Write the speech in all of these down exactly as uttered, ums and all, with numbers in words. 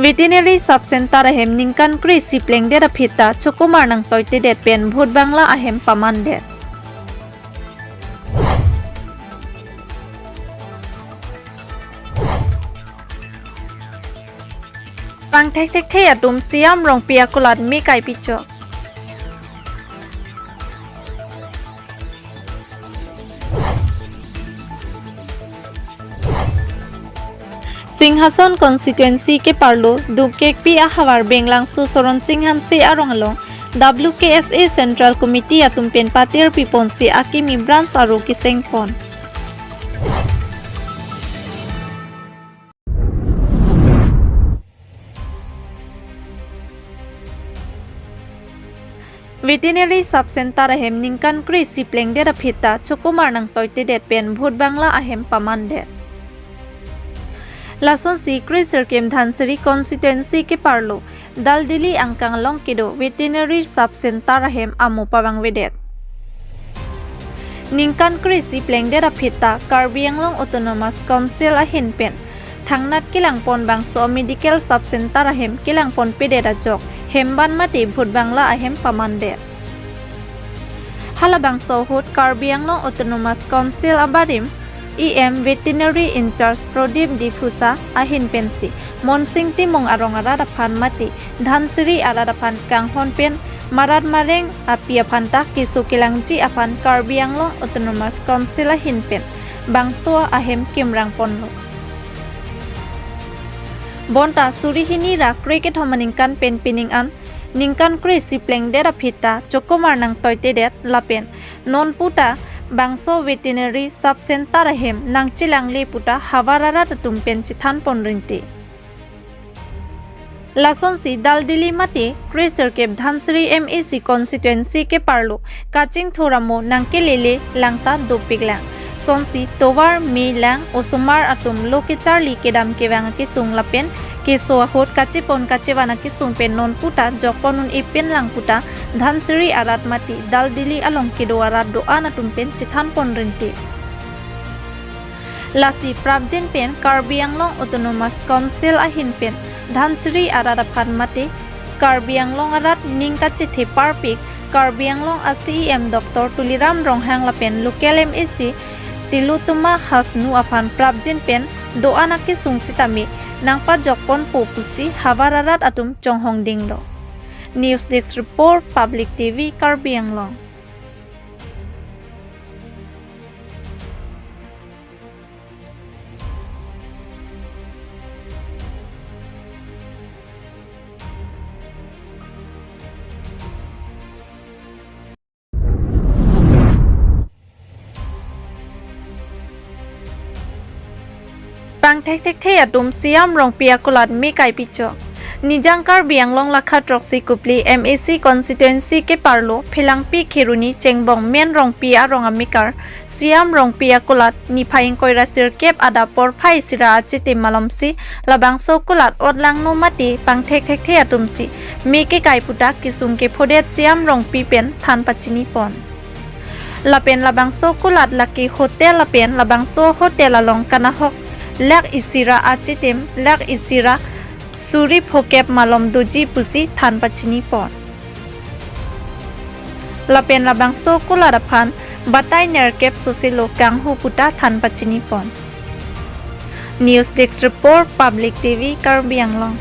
Veterinary Sub Center ahem ningkan kre-isi plengdet aphi ta chokomar nangtoitedet pen Bhut Bangla ahem pamandet. Pangthekthekthe atum Siam Rongpi akulat me kai pichok. Singhason constituency keparlo dungkekpi ahavar Benglangso Soron Sing Hanse arong along W K S A Central Committee atum pen patir piponsi akimi branch aro kisengpon. Veterinary Sub Center ahem ningkan kre-isi plengdet aphi ta chokomar nangtoitedet pen Bhut Bangla ahem pamandet. Lasonsi kre-sirkep Dhansiri constituency keparlo Daldili angkang along kedo Veterinary Sub Center ahem amo pavangvedet. Ningkan kre-isi plengdet aphi ta Karbi Anglong Autonomous Council ahin pen thangnat kelangpon bangso Medical Sub Center ahem kelangponpedet ajok hemban mate Bhut Bangla ahem pamandet. Halabangso ahut Karbi Anglong Autonomous Council abarim E M Veterinary in-charge Prodip Diphusa ahin pensi Monsing Timung arong arat aphan mate Dhansiri arat aphan kanghon pen marat mareng api aphan ta keso kelangji aphan Karbi Anglong Autonomous Council ahin pen bangso ahem kimrangponlo. Bonta suri hini ra kre kethom aningkan pen pining an ningkan kre-isi plengdet aphi ta chokomar nangtoitedet lapen non puta bangso Veterinary Sub Center ahem nangchelangle puta havar arat atum pen chethanpon rinti. Lasonsi Daldili mate kre-sirkep Dhansiri M A C constituency keparlo kachingthur amo nangkelele langta dopiklang. Sonsi tovar, me, lang, osomar atum lo kecharli kedam kevang akesung lapen keso ahut kachepon kachevan akesung pen non puta jokpon un-e pinlang puta Dhansiri arat mate Daldili along kedo arat do-an atum pen chethanpon rinti. Lasi prapjin pen Karbi Anglong Autonomous Council ahin pen Dhansiri arat aphan mate Karbi Anglong arat ning kachethe parpik Karbi Anglong a C E M Doctor Tuliram Ronghang lapen local M A C Tilottama Hasnu aphan prapjin pen do-an akesung sitame nangpajokponpo pusi havar arat atum chonghongdinglo. News Desk Report, Public T V, Karbi Anglong. Pangthekthekthe atum Siam Rongpi akulat me kai pichok. Nijang Karbi Anglong lakha throksi Kopili M A C constituency keparlo Phelangpi Kheroni Chengbong Men Rongpi arong amekar Siam Rongpi akulat niphai ingkoi ra sirkep adap porphai isi ra achitim malomsi labangso akulat otlangno mate pangthekthekthe atumsi me kekai puta kesung kephodet Siam Rongpi pen than pachinipon. Lapen labangso akulat lake hotel lapen labangso hotel along kanahok lakh isi ra achitim lakh isi ra suri phokep malom doji pusi than pachinipon. Lapen labangso akulat aphan batai nerkep sosilo kanghu puta than pachinipon. News Desk Report, Public T V, Karbi Anglong.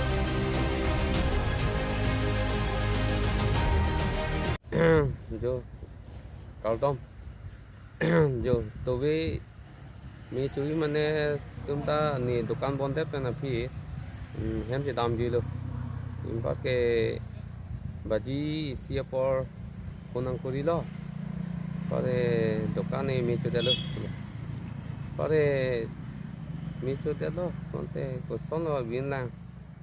Jo, kardom. Jo, tobe me churi mane tum ta ne dukan bondet pen aphi, mm, hem chedamjuilo. Anparke baji isi apor konang kurilo. Anpare dukan ne me chodetlo. Anpare me chodetlo, konte kosonlo binlang.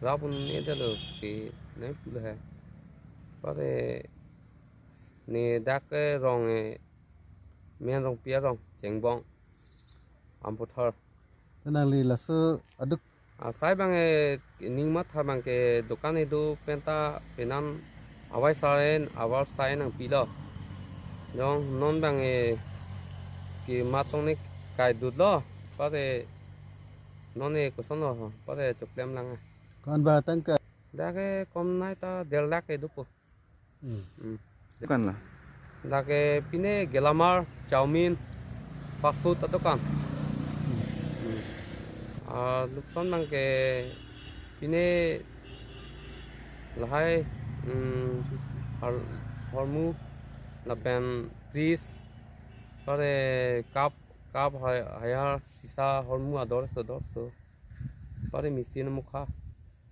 Rapun ne detlo si nai pulo hai. Anpare ne dak, eh, rong, eh, Men Rongpi arong Chengbong Amputhar. Nangli laso aduk. Asai bang, eh, ning matha bang ke dukan kedo penta penan awai saren awar saren nangpilo. Jong non bang, eh, kematong ne kaidutlo. Anpare non, eh, kosonlo, anpare choklemlang, eh. Anba tangka. Dak ke kom nai ta der lakh ke dopo. Hmm. Hmm. Dukan la? Dak ke pine gelamar, chowmein, fast food adukan. Hmm. Ah, lukson abang ke pine lahai, hmm, hor-, hormu, lapen fridge, pare cup, cup hai-, haiar, sisa, hormu ador so, ador so. Pare machine mukha.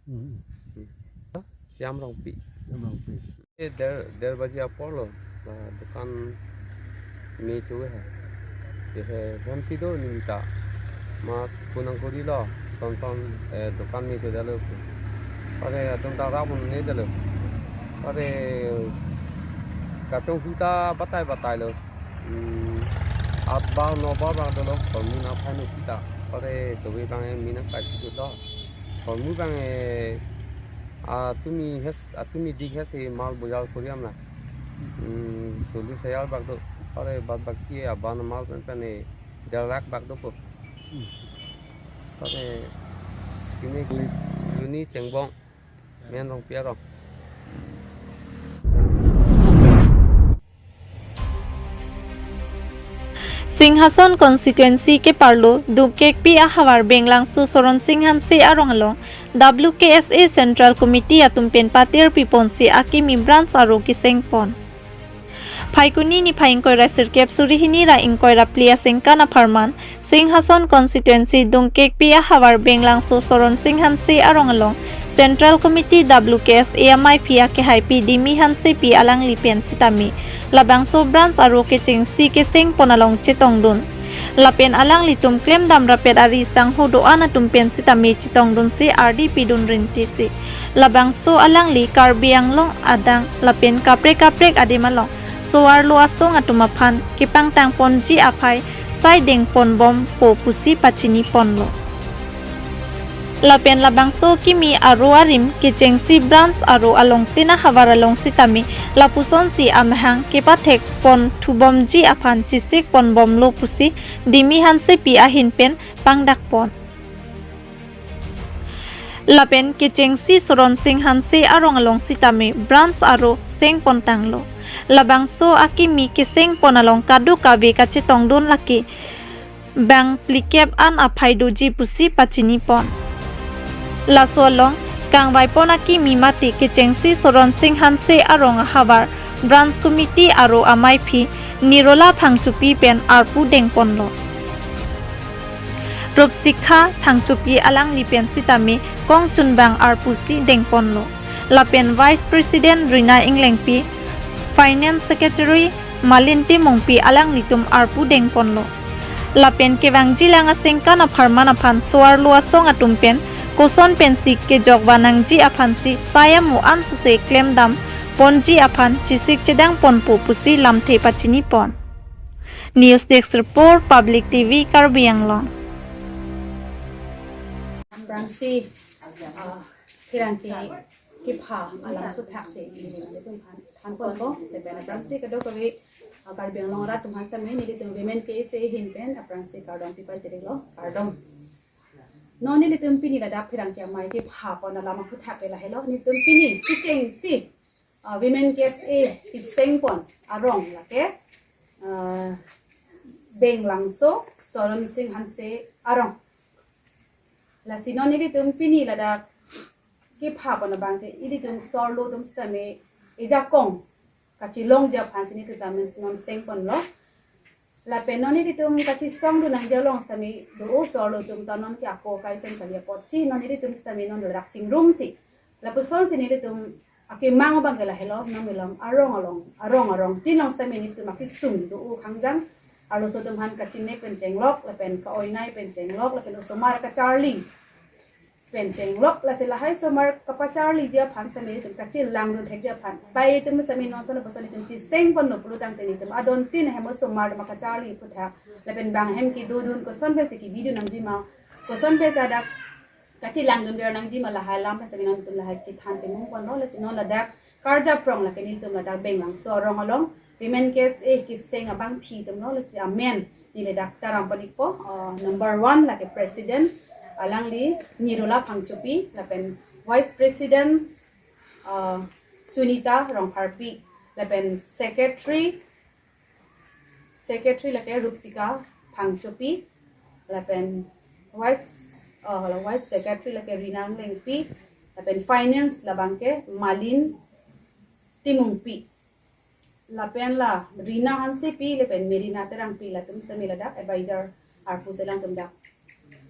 Hmm. Hmm. Shyam Rongpi. Shyam Rongpi. Eh, der, der baji apor lo. La dukan me chuve hai. Je hai hem si do nimta. Ma kunang kuri lo. Son son, eh, dukan me chu dalo. Pare atum ta rap ne dalo. Pare kachonghu ta batai batai lo. Hmm. Abar nobar abang dolo. Hormu na phai no kita. Pare tobe abang e me nangkai si do. Hormu abang e, ah, tumi hes, ah, tumi dik hes e mal bojar koriam na. Hmm, solis hajar bak do. Pare bad baki aban mal pen pen e der lakh bak dopo. Hmm. Pare pine Juni Chengbong, Men Rongpi arong. Singhason constituency keparlo dungkekpi ahavar Benglangso Soronsing Hanse arong along W K S A Central Committee atum pen patir piponsi akimi branch aro kesengpon. Phaikuni niphai ingkoi ra sirkep suri hini ra ingkoi ra phli asengkan apharman Singhason constituency dungkekpi ahavar Benglangso Soronsing Hanse arong along Central Committee W K S A amaiphi akehaipi Dimi Hansepi alangli pen sitame labangso branch aro kechengsi kesengpon along chetongdun. Lapen alanglitum klemdam rapet ari sangho do-an atum pen sitame chetongdunsi ardi pidun rintisi labangso alangli Karbi Anglong adang lapen kaprek kaprek adim along so-arlo asong atum aphan kepangtangponji aphai sai dengponbompo pusi pachiniponlo. Lapen labangso kimi aro arim kechengsi branch aro along tin ahavar along sitame lapusonsi amahang kepathekpon thubomji aphan chesikponbomlo pusi Dimi Hansepi ahin pen pangdakpon. Lapen kechengsi Soronsing Hanse arong along sitame branch aro sengpontanglo. Labangso akimi kesengpon along kadokave kachetongdun lake bang phlikep an aphai doji pusi pachinipon. Laso along kangvaipon akimi mate kechengsi Soronsing Hanse arong ahavar branch committee aro amaiphi Nirola Phangchopi pen arpu dengponlo. Rupsikha Phangchopi alangli pen sitame kongchunbang arpusi dengponlo. Lapen Vice President Rina Englengpi, Finance Secretary Malin Timungpi alanglitum arpu dengponlo. Lapen kevangjilang asengkan apharman aphan so-arlo asong atum pen koson pensi kejok vannangji aphansi sai amo ansose klemdamponji aphan chesik chedangponpo pusi lamthe pachinipon. News Desk Report, Public T V, Karbi Anglong. Aphrangsi, ah, pherangke kepha alam aphuthaksi nelitum than, thanponpo, lapen aphrangsi kadokave, ah, Karbi Anglong arat atum aphan sitame nelitum Women K S A ahin pen aphrangsi kardom pipachirilo, kardom. Non nelitum pini ladak pherangke amei kephapon alam aphuthak ke lahelo, nelitum pini kechengsi, ah, Women K S A kesengpon arong lake, ah, Benglangso Soronsing Hanse arong. Lasi non nelitum pini ladak kephapon abang ke ilitum so-arlo atum sitame ejakong kachelongji aphansi nelitum tame non sengponlo. Lapen non nelitum kachesongdun nangji along sitame do-o so-arlo atum ta non ke ako kaisen kali apotsi non nelitum sitame non ladak chingrumsi lapusonsi nelitum akemang abang ke lahelo, non nelitum arong along, arong arong tin along sitame nelitum akesung do-o khangjang arloso atum aphan kachinek pen chenglok lapen ka-oinai pen chenglok lapen osomar kacharli pen chenglok, lasi lahai osomar kapacharliji aphan sitame nelitum kachelangdun thekji aphan pai atum sitame non son lapuson nelitum chesengponlo pulotangte nelitum adon tin ahem osomar atum kacharli aphuthak lapen bang ahem kedodun koson pensi kevideo nangjima, koson pensi ladak kachelangdun der nangjima, lahai alam pensi nelitum lahai chethan chemungponlo. Lasi non ladak Karjaphrong lake nelitum ladak Benglangso arong along Women K S A keseng abangphi atumlo, lasi amen neli ladak taram panikpo, ah, number one lake President alangli Nirola Phangchopi, lapen Vice President uh, Sunita Rongpharpi, lapen Secretary Secretary lake Rupsika Phangchopi, lapen Vice uh, Vice Secretary lake Rina Englengpi, lapen Finance labangke Malin Timungpi, lapen la Rina Hansepi, lapen Merina Terangpi, latum sitame ladak advisor arpu selang tum dak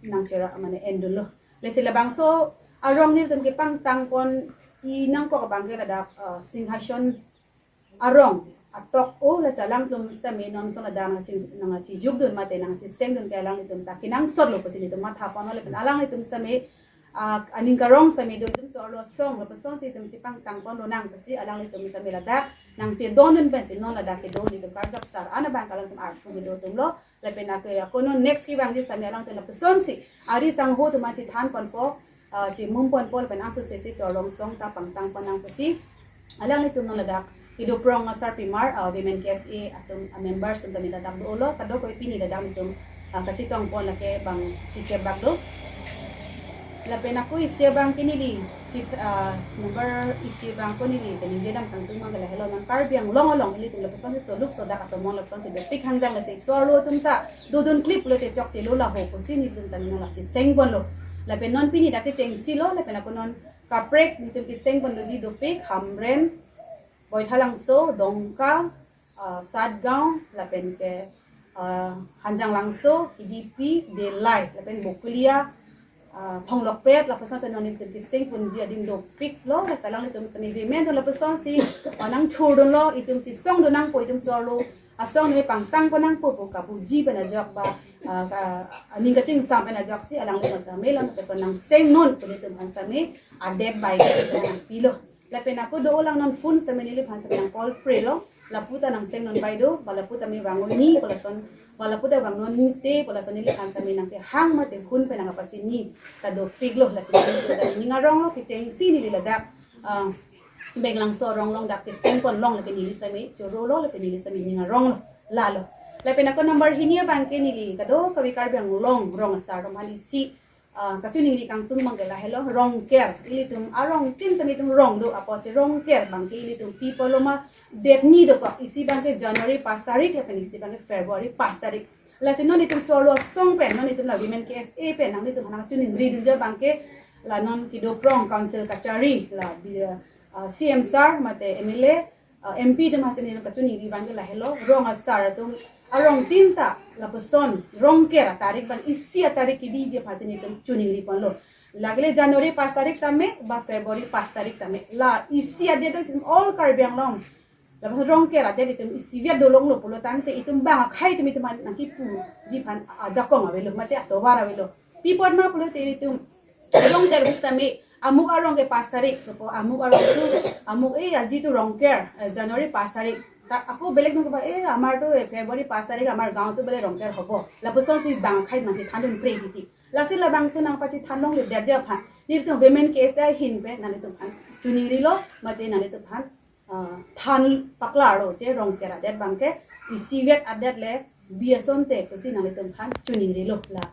nangchera mane endunlo. Lasi labangso arong nelitum kepangtang pon inangkok abangke ladak uh, Singhason arong atok o, lasi alangtum sitame non son ladak nangchi nangchijukdun mate nangchisengdun ke alanglitum ta kenangsotlo pusi nelitum matha ponlo, lapen alanglitum sitame uh, aning karong sitame do, itum so-arlo asong lapuson si itum chepangtang ponlonang pusi alanglitum sitame ladak nangchedondun pensi non ladak kedo nelitum karjap sar ana bang alangtum arpu kedo atumlo. Lapen ako ako non next kevangji sitame alangtum lapuson si ari sangho atum chethan ponpo, uh, chemum ponpo, lapen angsose si so-arlo asong ta pangtang ponnang pusi alanglitum non ladak kedo prong asarpimar uh, Women K S A atum uh, members atum tame ladak dolo, kadokave pini ladak nelitum uh, kachetong pon lake bang kikep bak do. Lapen ako isi abangke neli kit uh, number isi abangke neli kaningje dam kangtung mang lahelo, non Karbi Anglong along ilitum lapuson si soluk sodak atomon lapuson si dopik hangjang, lasi so-arlo atum ta dodun klip lote chokchelo laho pusi nelitum tame non la chiseng ponlo. Lapen non pini dak kechengsi lo, lapen ako non kaprek nelitum keseng ponlo di dopik Hamren, Boithalangso, Dongka, uh, Satgaon, lapen ke uh, Hanjanglangso, Hidipi, Delai, lapen Bokulia, uh, Phonglokpet, lapuson si non nelitum keseng ponji adim dopiklo, lasi alanglitum sitame women atum lapuson si uh, nangthurdunlo, itum chesongdun nangpo, itum so-arlo asong ne pangtang pon nangpo pu kapuji pen ajok ba uh, ka, aning kachingsam pen ajok si alanglitum tame lapuson nangseng non pu nelitum aphan sitame adet bai nangpilo. Lapen ako do-olang non phone sitame neliphan sitame nang call prelo, lapu ta nangseng non bai do, ba lapu tame vangnon ni, ba lason, ba lapu ta vangnon ni te, ba lason neliphan sitame nangkehang mate phone pen nangkapachini ta dopiklo, lasi nelitum sitame ning aronglo, kechengsi neli ladak uh, Benglangso arong along dak keseng ponlong, lapen neli sitame chorolo, lapen neli sitame ning aronglo, lalo. Lapen ako number hini abangke neli kadokave Karbi Anglong rong asar atum aphan isi uh, kachiningri kangtung mang ke lahelo, Rongker. Ilitum arong tin sitame itum rong do, apotsi Rongker abangke ilitum pi pulo ma, det ni dokok, isi abangke January pas tarik, lapen isi abangke February pas tarik. Lasi non itum so-arlo asong pen, non itum la Women K S A pen nanglitum aphan nangchiningridunji abangke la non kedo prong council kachari, la bi uh, C M sir mate M L A uh, M P atum aphan sitame nelitum kachiningri abangke lahelo, rong asar atum arong tin ta lapuson Rongker atarik abang isi atarik kebiji aphan sitame nelitum chiningri ponlo. Lake le January pas tarik tame ba February pas tarik tame, la isi adet do itum all Karbi Anglong, lapuson Rongker adet itum isivet dolonglo pulo tangte itum bang akhei atum itum aphan nangkipuji aphan ajakong avelo mate atovar avelo. Pi apot ma pulote itum Rongker pusitame amuk arong ke pas tarik, lapu amuk arong tu, amuk eh aji tu Rongker, eh, January pas tarik. Ta ako বেলেগ nung ba, eh, আমাৰ তো, eh, February pas tarik আমাৰ গাঁও তো বোলে Rongker হ'ব, lapuson si bang akhei nangchethandun pre titi. Lasi labangso nangpachethan longledetji aphan nelitum Women K S A ahin pen nanglitum aphan chiningrilo, mate nanglitum aphan uh, than paklarlo, je Rongker adet abangke isivet adet le bi asonte pusi nanglitum aphan chiningrilo, la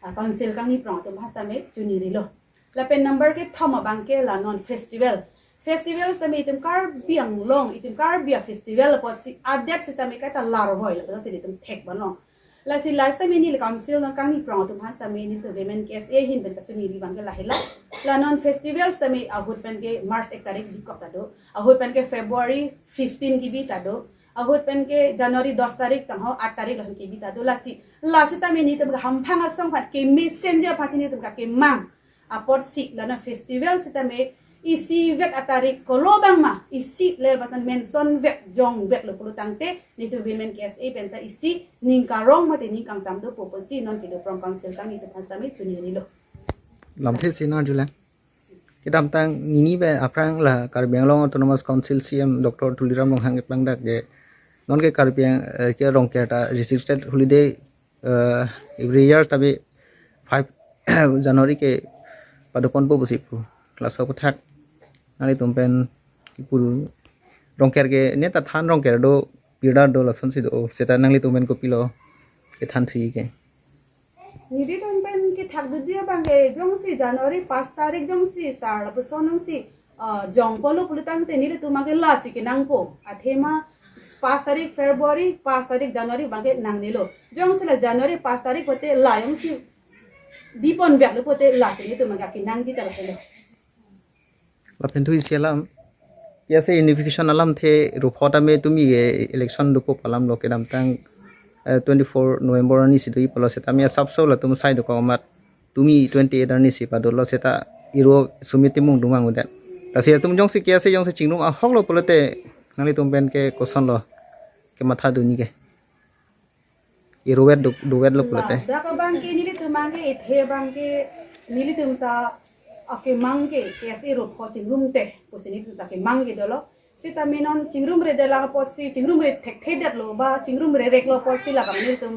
uh, council kangni prong atum aphan sitame chiningrilo. Lapen number kethom abangke la non festival. Festival sitame itum Karbi Anglong, itum Karbi afestival apotsi adet sitame kaita larvoi, lapuson si itum thek ponlong. Lasi la sitame neli council along kangni prong atum aphan sitame nelitum Women K S A ahin pen kachiningri abangke lahelo. La non festival sitame ahut pen ke March ek tarik bikok ta do, ahut pen ke February fifteen kebi ta do, ahut pen ke January dos tarik tangho, at tarik lason kebi ta do. Lasi, la sitame nelitum ke hamphang asong aphan kemesenji aphan si nelitum ke kemang apotsi la non festival sitame isivet atarik kolo abang ma, isi le lapuson mention vet jongvetlo pulo tangte nelitum Women K S A pen ta isi ning karong mate ning kangsam dopo pusi non kedo prong council kangni atum aphan sitame chiningrilo. Lamthe si nangjulang. Kedamtang nini pen aphrang la Karbi Anglong Autonomous Council C M Doctor Tuliram Ronghang kepangdak ke non ke Karbi Ang-, eh, ke Rongker ta restricted holiday uh, every year tabi five January ke padoponpo pusi pu. Laso aputhak nanglitum pen kipu Rongker ke ne ta than Rongker do, pirda do, lason si do, seta nanglitum pen kopilo kethan thuji ke? Nelitum pen ke Thakdunji abangke jongsi January pas tarik jongsi sar lapuson jongsi, ah, jongpolo pulotangte nelitum abangke lasi kenangpo. Athema pas tarik February, pas tarik January abangke nangnelo. Jongsi la January pas tarik pote la jongsi dipon biak lo pote lasi nelitum abangke kenangji ta lahelo. Lapen thu isi alam. Ke ase unification alamthe ruphot ame tumi ke election dopo pu alam lo kedamtang, eh, twenty-four November arni si doji pulo seta me asapso latum sai dokok amat tumi twenty-eight arni si padolo seta iro Sumit Timung dungvang udet. Lasi latum jongsi ke ase jongsi chingrum ahok lo pulote nanglitum pen ke koson lo kematha dunji ke. Iruvet du-, duvet lo pulote. Ladak abangke nelitum abangke ithe abangke nelitum ta akemang ke K S A ruphot chingrumte pusi nelitum ta kemang ke dolo. Seta me non chingrumredet lang apotsi, chingrumre thekthedetlo ba chingrumre reklo apotsi labang nelitum,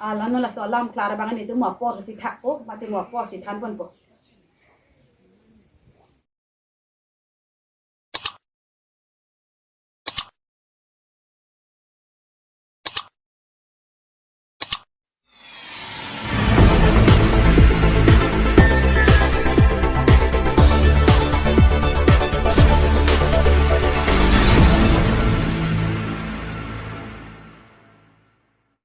ah, la non laso alam klar abang nelitum apor si thakpo, mate mo apor si thanponpo.